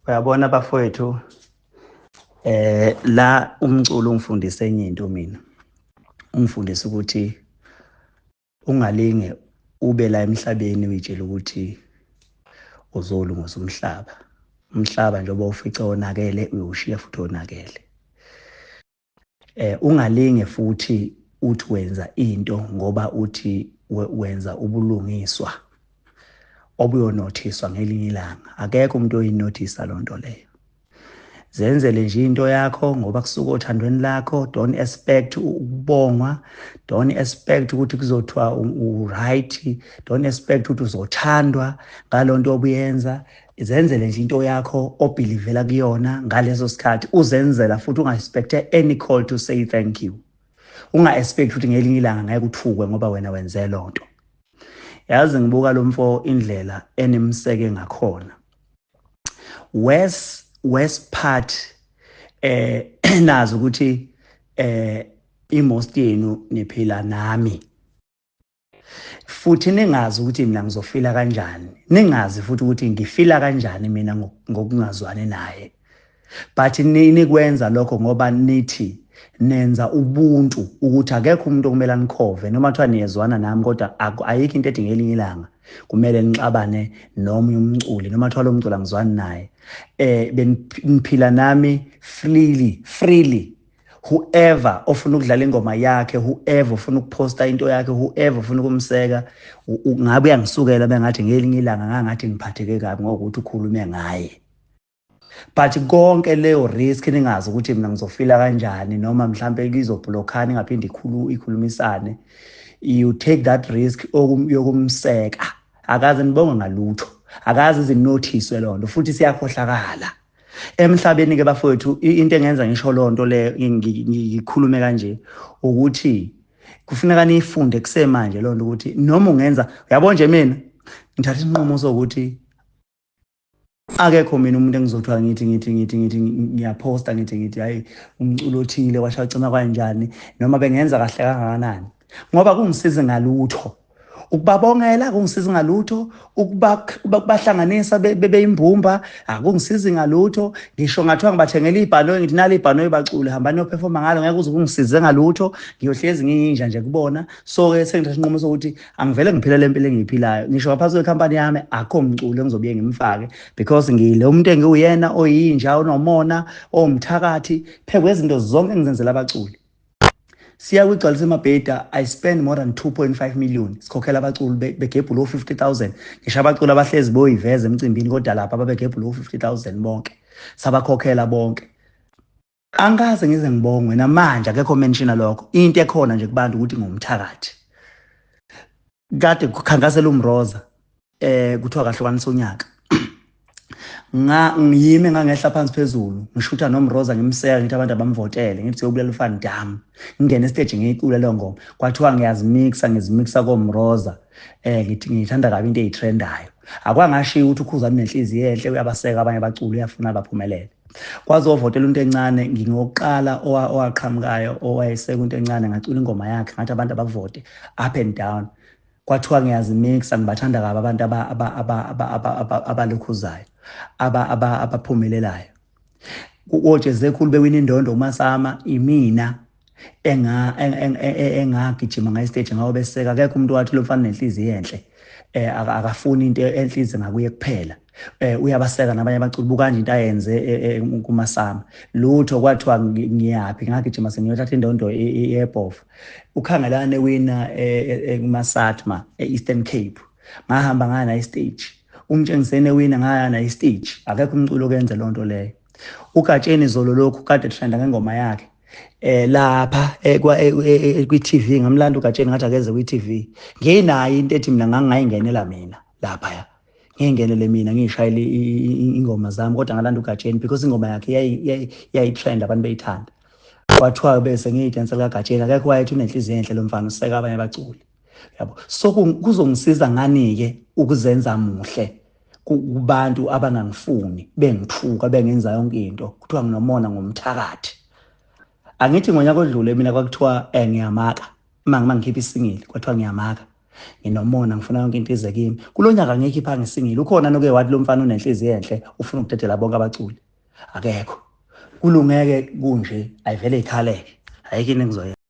Uyabona bafowethu, la umculo ungifundise enye into mina. Ungifundise ukuthi ungalinge ube la emhlabeni uyitshela ukuthi uzolungisa umhlaba. Umhlaba njengoba ufice wonakele uyowushiya futhi wonakele. Ungalinge futhi uthi wenza into ngoba uthi wenza ubulungiswa obuyonothiswa ngelinye ilanga. Akekho umuntu oyinothisa lonto leyo. Zenzele nje into yakho ngoba kusuka othandweni lakho. Don't expect ukubongwa, don't expect ukuthi kuzothiwa u-right, don't expect ukuthi uzothandwa ngalonto obuyenza. Zenzele nje into yakho obhilivela kuyona ngaleso sikhathi, uzenzela futhi unga-expect any call to say thank you. Unga-expect ukuthi ngelinye ilanga ngeke uthukwe ngoba wena wenze lonto. Yazi ngibuka lo mfo indlela enimseke ngakhona. Worst part, nazi ukuthi i-most yenu niphila nami. Futhi ningazi ukuthi mina ngizofila kanjani. Ningazi futhi ukuthi ngifila kanjani mina ngokungazwani naye. But nikwenza lokho ngoba nithi nenza ubuntu ukuthi akekho umuntu okumele anikhove noma kuthiwa niyezwana nami, kodwa ayikho into ethi ngelinye ilanga kumele nixabane nomunye umculi noma kuthiwa lo mculi angizwani naye. Beniphila nami freely. Whoever ofuna ukudlala ingoma yakhe, whoever ofuna ukuphosta into yakhe, whoever ofuna ukumseka, ngabe uyangisukela bengathi ngelinye ilanga ngangathi ngiphatheke kabi ngokuthi ukhulume ngaye. But konke leyo risk ningazi ukuthi mina ngizofila kanjani noma mhlambe izoblockana ingaphinde ikhulumisane. You take that risk yokumseka. Akaze nibonge ngalutho, akaze izinothiswe lonto, futhi siyakhohlakala emhlabeni ke bafowethu. Into engenza ngisho lonto le, ngikhulume kanje, ukuthi kufuneka niyifunde kusemanje lonto, ukuthi noma ungenza, uyabo nje mina ngithatha isinqumo sokuthi akekho mina umuntu engizothiwa ngithi ngiyaphosta ngithi hayi umculo othile washacima kanjani noma bengenza kahle kangakanani, ngoba kungisiza ngalutho ukubabongela, kungisiza ngalutho ukubahlanganisa beyimbumba, akungisizi ngalutho. Ngisho ngathiwa ngibathengela ibhanoyi, ngithi nali ibhanoyi bacule, hambani niyoperforma ngalo, ngeke uze kungisize ngalutho, ngiyohlezi ngiyinja nje kubona. So-ke sengithatha isinqumo sokuthi angivele ngiphile le mpilo engiyiphilayo. Ngisho ngaphansi kwekhampani yami akho mculo engizobuye ngimfake, because ngile umuntu engiwuyena oyinja, onomona, owumthakathi phezu kwezinto zonke engizenzela abaculi. Siya kwigcwalisa emabheda, I spend more than 2.5 million sikhokhela abaculi begebhu lo 50,000. Ngisho abaculi abahlezi boyiveza emcimbini, kodwa lapha ababegebhu lo 50,000 bonke sabakhokhela bonke. Angikaze ngize ngibongwe namanje, akekho mention lokho. Into ekhona nje kubantu ukuthi ngumthakathi. Kade kukhankasela uMroza, kuthiwa kahlukanisa unyaka. Ngiyime ngangehla phansi phezulu ngishutha noMroza, ngimseka, ngithi abantu abamvotele, ngithi siyobulala uFan Dam. Ngingene stage ngiyicula leyo ngoma, kwathiwa ngiyazimixa, ngizimixa koMroza. Ngithi ngithanda kabi into eyitrendayo. Akwangashiya ukuthi uKhuzani nenhliziyo enhle, uyabaseka abanye abaculi, uyafuna baphumelele. Kwazovotela into encane, ngingokuqala owaqhamukayo owayeseka into encane, ngacula ingoma yakhe ngathi abantu abavote up and down. Kwathiwa ngiyazimixa, ngibathanda kabi abantu abalokhuzayo, abaphumelelayo. Ojeze khulu bewina indondo uMasama, imina engagijima ngayi stage ngawo beseka. Akekho umuntu wathi lo mfana nenhliziyo enhle, akafuni into enhliziyo ngakuye kuphela, uyabaseka nabanye abaculi. Buka nje into ayenze kuMasama, lutho. Kwathiwa ngiyaphi, ngagijima sengiyothatha indondo yebhofa. Ukhangelane wina kumaSatma e-Eastern Cape, ngahamba ngaya naye stage. Umtshengisene wina, ngaya naye stage. Akekho umculo okenze lonto leyo. Ugatsheni zolo lokhu kade trenda ngengoma yakhe lapha kwi-TV, ngamlanda ugatsheni ngathi akeze kwi-TV. Nginayo into ethi mina ngangayingenela mina lapha, ngingenele mina ngishayele ingoma zami, kodwa ngalanda ugatsheni because ingoma yakhe yayitrend, abantu beyithanda. Kwathiwa bese ngiyidansela kagatsheni, akekho wayethi unenhliziyo enhle lo mfana, useka abanye abaculi, yabo. So kuzongisiza ngani-ke ukuzenza muhle kubantu abangangifuni, bengithuka, bengenza yonke into, kuthiwa nginomona, ngomthakathi? Angithi ngonyaka odlule mina kwakuthiwa ngiyamaka uma ngikhipha isingili, kwathiwa ngiyamaka. Nginomona, ngifuna yonke into ize kimi. Kulo nyaka ngiyikhiphanga isingile. Ukhona noke wathi lo mfana unenhliziyo enhle, ufuna ukudedela bonke abaculi. Akekho. Kulungeke kunje, ayivele ikhaleke. Ayikho into engizoyenza.